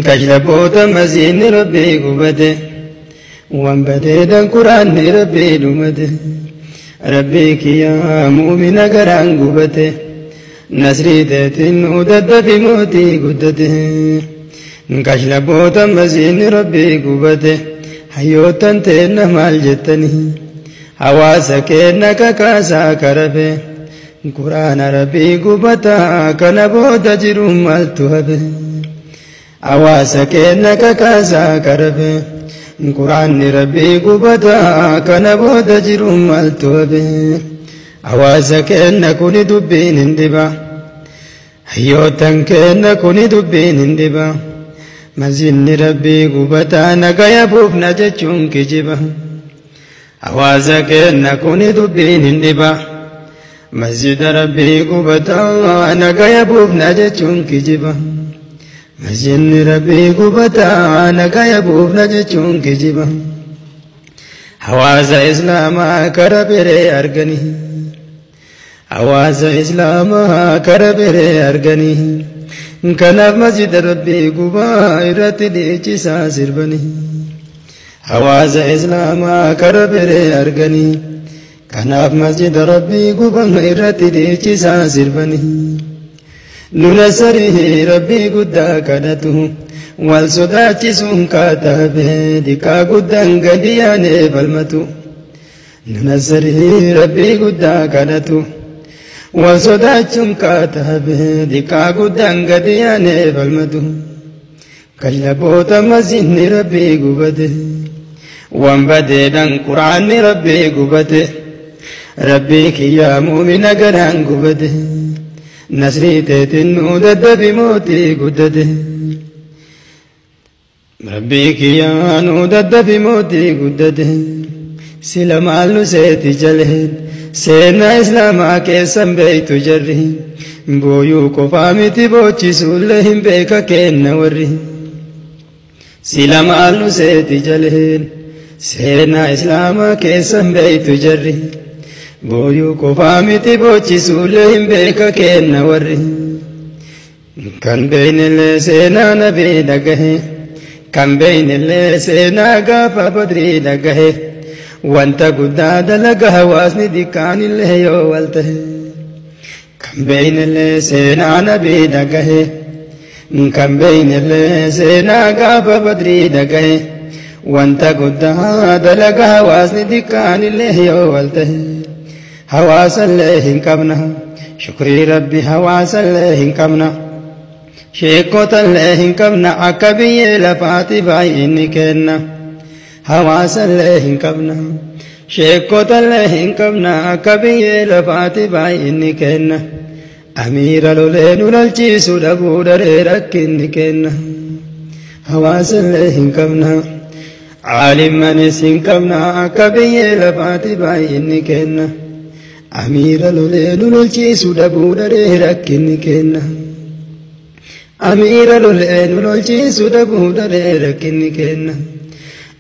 Kashlaboota masiinni rabbii gubate waan badeedan quraanni rabbii dhumate rabbii kiyyaa mu'mina garaan gubate nasrii teetiin nu daddafi mootii guddate. Kashlaboota masiinni rabbii gubate hayyootan teenna maal jettanii hawaasa keenna kakaasaa karafe quraana rabbii gubataa kana booda jiru maaltu hafe. Hawaasa keenna kakaasaa karafe quraanni rabbii gubataa kana booda jiru maaltu hafe. Hawaasa keenna kuni dubbiin hin dhiba hayyootan keenna kuni dubbiin hin dhiba mazinni rabbii gubataa nagaya buufna jechuun kijiba. Hawaasa keenna kuni dubbiin hin dhiba masjida rabbii gubataa nagaya buufna jechuun kijiba. Masjidni rabbii gubataa nagaya buufna jechuun kijiba. Hawaasa islaamaa kara biree arganii hawaasa islaamaa kara biree arganii kanaaf masjida rabbii gubaa irratti dhiichisaa sirbanii. Hawaasa islaamaa kara biree arganii kanaaf masjida rabbii gubaa irratti dhiichisaa sirbanii. Nuna sarii rabbii guddaa kadhatu wal sodaachisuun kaatabe diqaa guddaan gadi yaanee falmatu. Nuna sarii rabbii guddaa kadhatu wal sodaachuun kaatabe diqaa guddaan gadi yaanee falmatu. Kashlaboota masjidni rabbii gubate waan badeedhaan quraanni rabbii gubate rabbii kiyyaa mu'mina garaan gubate. Nasrii teetiin nu daddabi mootii guddate rabbii kiyyaa nu daddabi mootii guddate sila maal nu seeti jaleen seenaa islaamaa keessan beeytu jarri booyuu qofaa miti boochisuullee hin beeka kenna warri sila maal nu seeti jaleen seenaa islaamaa keessan beeytu jarri booyuu qofaa miti boochisuullee hin beeka kenna warri. Kan beeynillee seenaa nabii dhagahe kan beeynillee seenaa gaafa badrii dhagahe wanta guddaa dalaga hawaasni diqqaanillee yoo wal tahe. Kan beeynillee seenaa nabii dhagahe kan beeynillee seenaa gaafa badrii dhagahe wanta guddaa dalaga hawaasni diqqaanillee yoo wal tahe. Hawaasallee hin qabna shukrii rabbi hawaasallee hin qabna sheekotallee hin qabna akka biyyee lafaati baay'inni kenna. Hawaasallee hin qabna sheekotallee hin qabna akka biyyee lafaati baay'inni kenna. Amiira lolee nu lolchiisu dhabuu daree rakkinni kenna. Hawaasallee hin qabna caalimmanis hin qabna akka biyyee lafaati baay'inni kenna. Amiira lolee nu lolchiisu dhabuu daree rakkinni kenna. Amiira lolee nu lolchiisu dhabuu daree rakkinni kenna.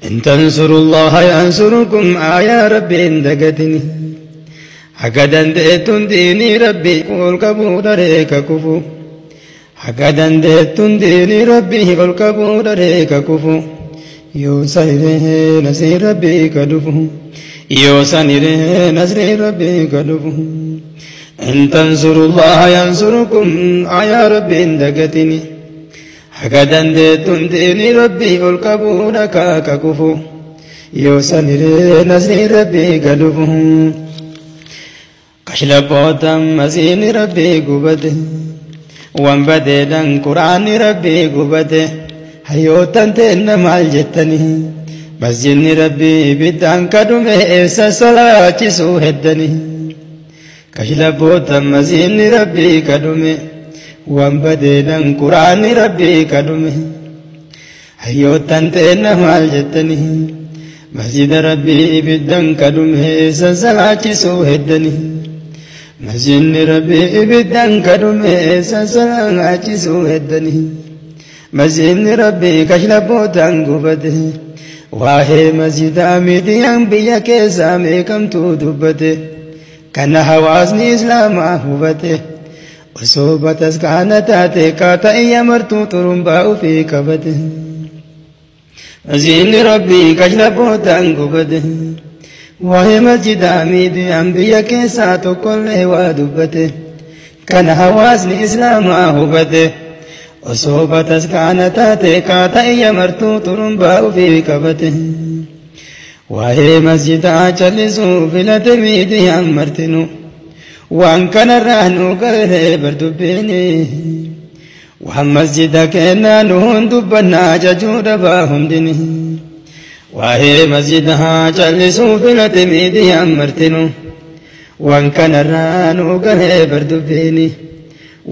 In tansurullaha yansurukum aayaa rabbiin dagatini. Haga dandeettuun diinii rabbii ol qabuu daree ka kufu. Haga dandeettuun diinii rabbii ol qabuu daree ka kufu. Yoo saniree nasrii rabbii ka dhufu. Yoo saniree nasrii rabbii ka dhufu. In tansurullaha yansurukum aayaa rabbiin dagatini. Haga dandeettuun diinii rabbii ol qabuu dhakaa ka kufu. Yoo saniree nasrii rabbii ka dhufu. Kashlaboota masiinni rabbii gubate waan badeedhaan quraanni rabbii gubate hayyootan teenna maal jettanii masjidni rabbii ibiddaan kadhume eessa salaachisuu heddanii. Kashlaboota masiinni rabbii kadhume waan badeedhaan quraanni rabbii kadhume hayyootan teenna maal jettanii masjida rabbii ibiddaan kadhume eessa salaachisuu heddanii. Masjidni rabbii ibiddaan kadhume eessa salaachisuu heddanii. Masjidni rabbii kashlabootaan gubate waa'ee masjidaa miidiyaan biyya keessaa meeqamtuu dubbate kana hawaasni islaamaa hubate. Osoo bataskaana taate kaata iyya martuu xurumbaa ofii qabate. Masjidni Rabbii kashlabbootaan gubate. Waa'ee masjidaa miidiyaan biyya keessaa tokkollee waa dubbate. Kana hawaasni islaamaa hubate. Osoo bataskaana taate kaata iyya martuu xurumbaa ofii qabate. Waa'ee masjidaa callisuu filate miidiyaan martinu. Waan kanarraa nu galee bardubbiini. Waan masjida kennaa nu dubbannaa jajuu dhabaa hundini. Waa'ee masjidaa callisuu filate miidiyaan martinu. Waan kanarraa nu galee bardubbiini.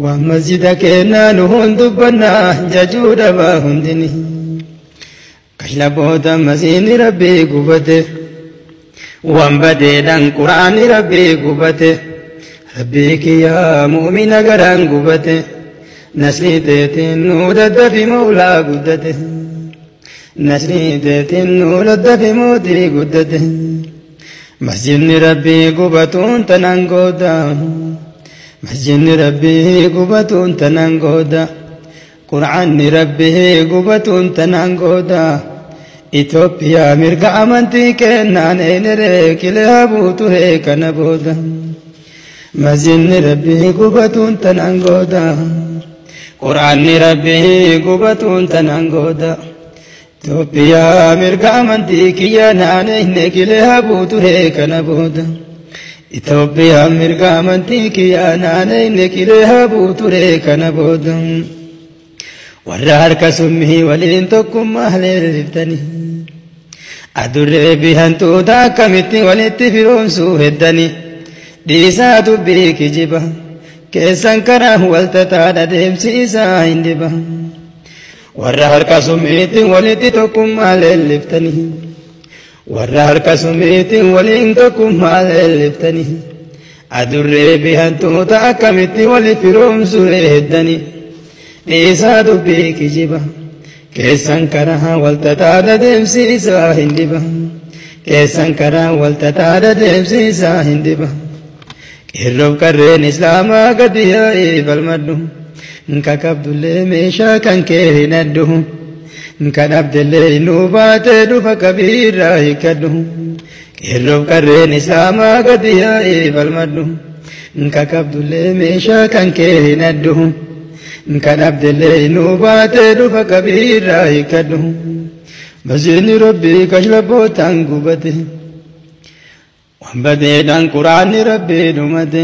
Waan masjida kennaa nu dubbannaa jajuu dhabaa hundini. Kashlabboota masjidni Rabbii gubate. Waan badeedhaan quraanni Rabbii gubate. Rabbii kiyyaa mu'mina garaan gubate. Nasrii teetiin nu daddafi mawlaa guddate. Nasrii teetiin nu daddafi mootii guddate. Masjidni Rabbii gubatuun tanaan gooda. Masjidni Rabbii gubatuun tanaan gooda. Qur'aanni Rabbii gubatuun tanaan gooda. Itoophiyaa mirga amantii kennaan eeneree qilee habuuturee kana booda. Masjidni Rabbii gubatuun tanaan gooda. Qur'aanni Rabbii gubatuun tanaan gooda. Itoophiyaa mirga amantii kiyya naanne qilee habuuturee kana booda. Itoophiyaa mirga amantii kiyya naanne qilee habuuturee kana booda. Warra harka summii waliin tokkummaa leelliftanii. Adurree fi hantuuta akkamitti walitti firoomsuu heddanii. Dhiisaa dubbii kijiba. Keessan karaa waltataadha deemsi isaa hin dhiba. Warra harka summiitiin walitti tokkummaa leelliftanii. Warra harka summiitiin waliin tokkummaa leelliftanii. Adurree fi hantuuta akkamitti walitti firoomsuu heddanii. Dhiisaa dubbii kijiba. Keessan karaa waltataadha deemsi isaa hin dhiba. Keessan karaa waltataadha deemsi isaa hin dhiba. Qeerroof qarreen islaamaa gadi yaa'ee falmadhu. Nka qabdullee meeshaa kan kee hin addu. Nka dhabdellee nuu baatee dhufa kabiirraa hiikkadhu. Qeerroof qarreen islaamaa gadi yaa'ee falmadhu. Nka qabdullee meeshaa kan kee hin addu. Nka dhabdellee nuu baatee dhufa kabiirraa hiikkadhu. Masjidni Rabbii kashlabbootaan gubate. Waan badeedhaan quraanni Rabbii dhumate.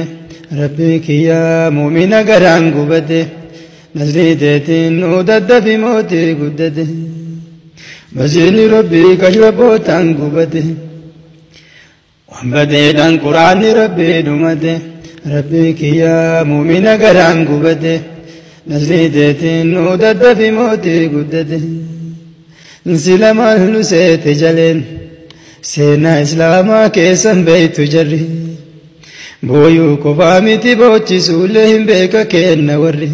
Rabbii kiyyaa mu'mina garaan gubate. Nasrii teetiin nu daddafi mootii guddate. Masjidni Rabbii kashlabbootaan gubate. Waan badeedhaan quraanni Rabbii dhumate. Rabbii kiyyaa mu'mina garaan gubate. Nasrii teetiin nu daddafi mootii guddate. Sila maal nu seete jaleen. Seenaa islaamaa keessan beeytu jarri. Booyuu qofaa miti boochisuullee hin beeka kenna warri.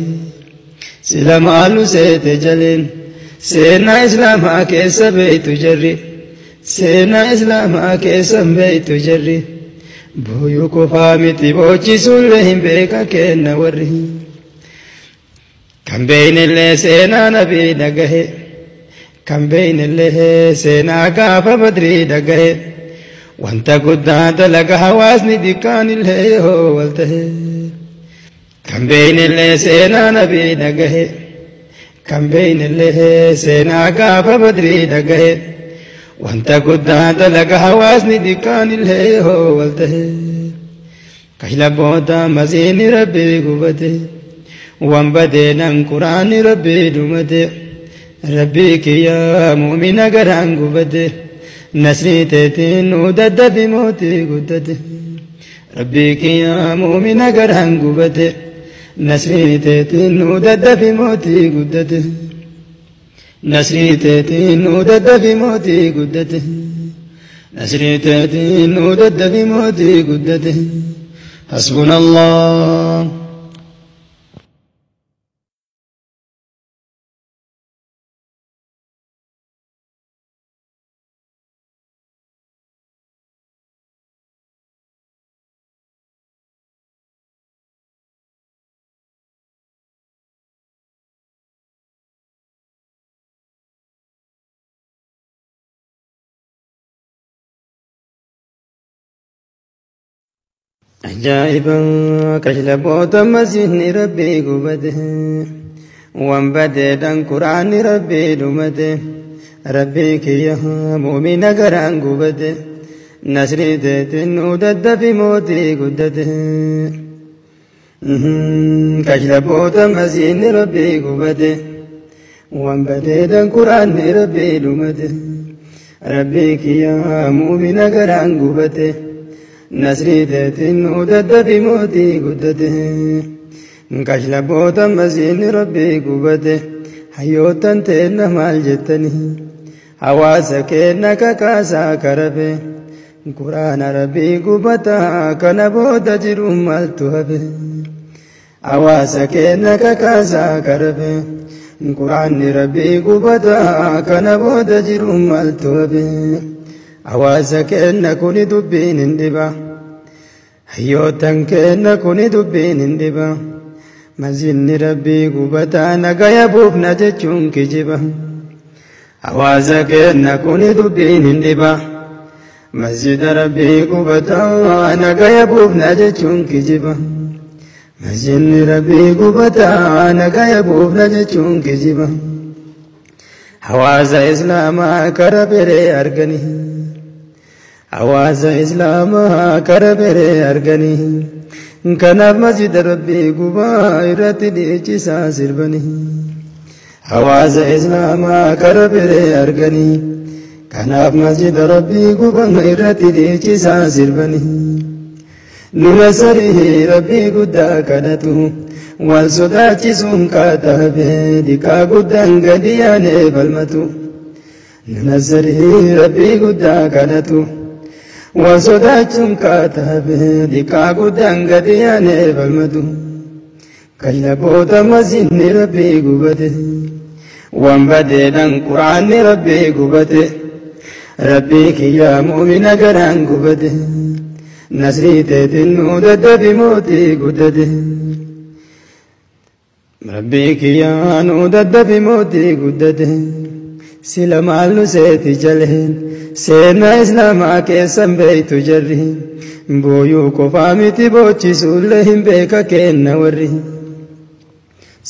Sila maal nu seete jaleen. Seenaa islaamaa keessa beeytu jarri. Seenaa islaamaa keessan beeytu jarri. Booyuu qofaa miti boochisuullee hin beeka kenna warri. Kan beeynillee seenaa nabii dhagahe. Kan beeynillee seenaa gaafa badrii dhagahe. Wanta guddaa dalaga hawaasni xiqqaanillee yoo wal tahe. Kan beeynillee seenaa nabii dhagahe. Kan beeynillee seenaa gaafa badrii dhagahe. Wanta guddaa dalaga hawaasni xiqqaanillee yoo wal tahe. Kashlabboota masjidni Rabbii gubate. Waan badeedhaan quraanni Rabbii dhumate. Rabbii kiyyaa mu'mina garaan gubate. Nasrii teetiin nu daddafi mootii guddate. Rabbii kiyyaa mu'mina garaan gubate. Nasrii teetiin nu daddafi mootii guddate. Nasrii teetiin nu daddafi mootii guddate. Nasrii teetiin nu daddafi mootii guddate. Hasbunallah. Ajaa'iba kashlaboota masiihni rabbii gubate, waan badeedhaan quraanni rabbii dhumate. Rabbii kiyya muumina garaan gubate, nasrii teetiin nu daddafi mootii guddate. Kashlaboota masiihni rabbii gubate, waan badeedhaan quraanni rabbii dhumate. Rabbii kiyya muumina garaan gubate, nasrii teetiin nu daddafi mootii guddate. Kashlaboota masiihni rabbii gubate, hayyootan teenna maal jettanii? Hawaasa keenna kakaasaa karafe, quraana rabbii gubataa kana booda jiru maaltu hafe? Hawaasa keenna kakaasaa karafe, quraanni rabbii gubataa kana booda jiru maaltu hafe? Hawaasa keenna kuni dubbiin hin dhiba, hayyootan keenna kuni dubbiin hin dhiba. Mazinni rabbii gubataa nagaya buufna jechuun kijiba. Hawaasa keenna kuni dubbiin hin dhiba, masjida rabbii gubataa nagaya buufna jechuun kijiba. Masjidni rabbii gubataa nagaya buufna jechuun kijiba. Hawaasa islaamaa kara beree arganii, hawaasa islaamaa kara beree arganii, kanaaf masjida rabbii gubaa irratti dhiichisaa sirbanii. Hawaasa islaamaa kara beree arganii, kanaaf masjida rabbii gubaa irratti dhiichisaa sirbanii. Nuna sarii rabbii guddaa kadhatu, wal sodaachisuun kaatabe diqaa guddaan gadi yaanee falmatu. Nuna sarii rabbii guddaa kadhatu, wal sodaachuun kaatabe diqaa guddaan gadi yaanee falmatu. Kashlaboota masiihni rabbii gubate, waan badeedhaan quraanni rabbii gubate. Rabbii kiyya muumina garaan gubate, nasrii teetiin nu daddafi mootii guddate. Rabbii kiyya nu daddafi mootii guddate. Sila maal nu seeti jaleen? Seenaa islaamaa keessan beeytu jarri, booyuu qofaa miti boochisuullee hin beeka kenna warri.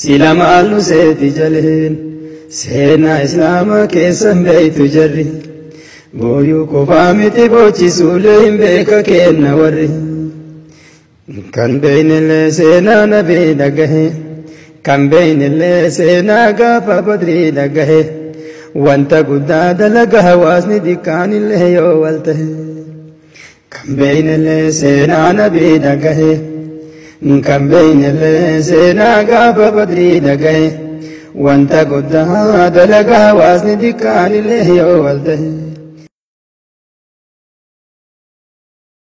Sila maal nu seeti jaleen? Seenaa islaamaa keessan beeytu jarri, booyuu qofaa miti boochisuullee hin beeka kenna warri. Kan beeynillee seenaa nabii dhagahe, kan beeynillee seenaa gaafa badrii dhagahe, wanta guddaa dalaga hawaasni xiqqaanillee yoo wal tahe. Kan beeynillee seenaa nabii dhagahe, kan beeynillee seenaa gaafa badrii dhagahe, wanta guddaa dalaga hawaasni xiqqaanillee yoo wal tahe.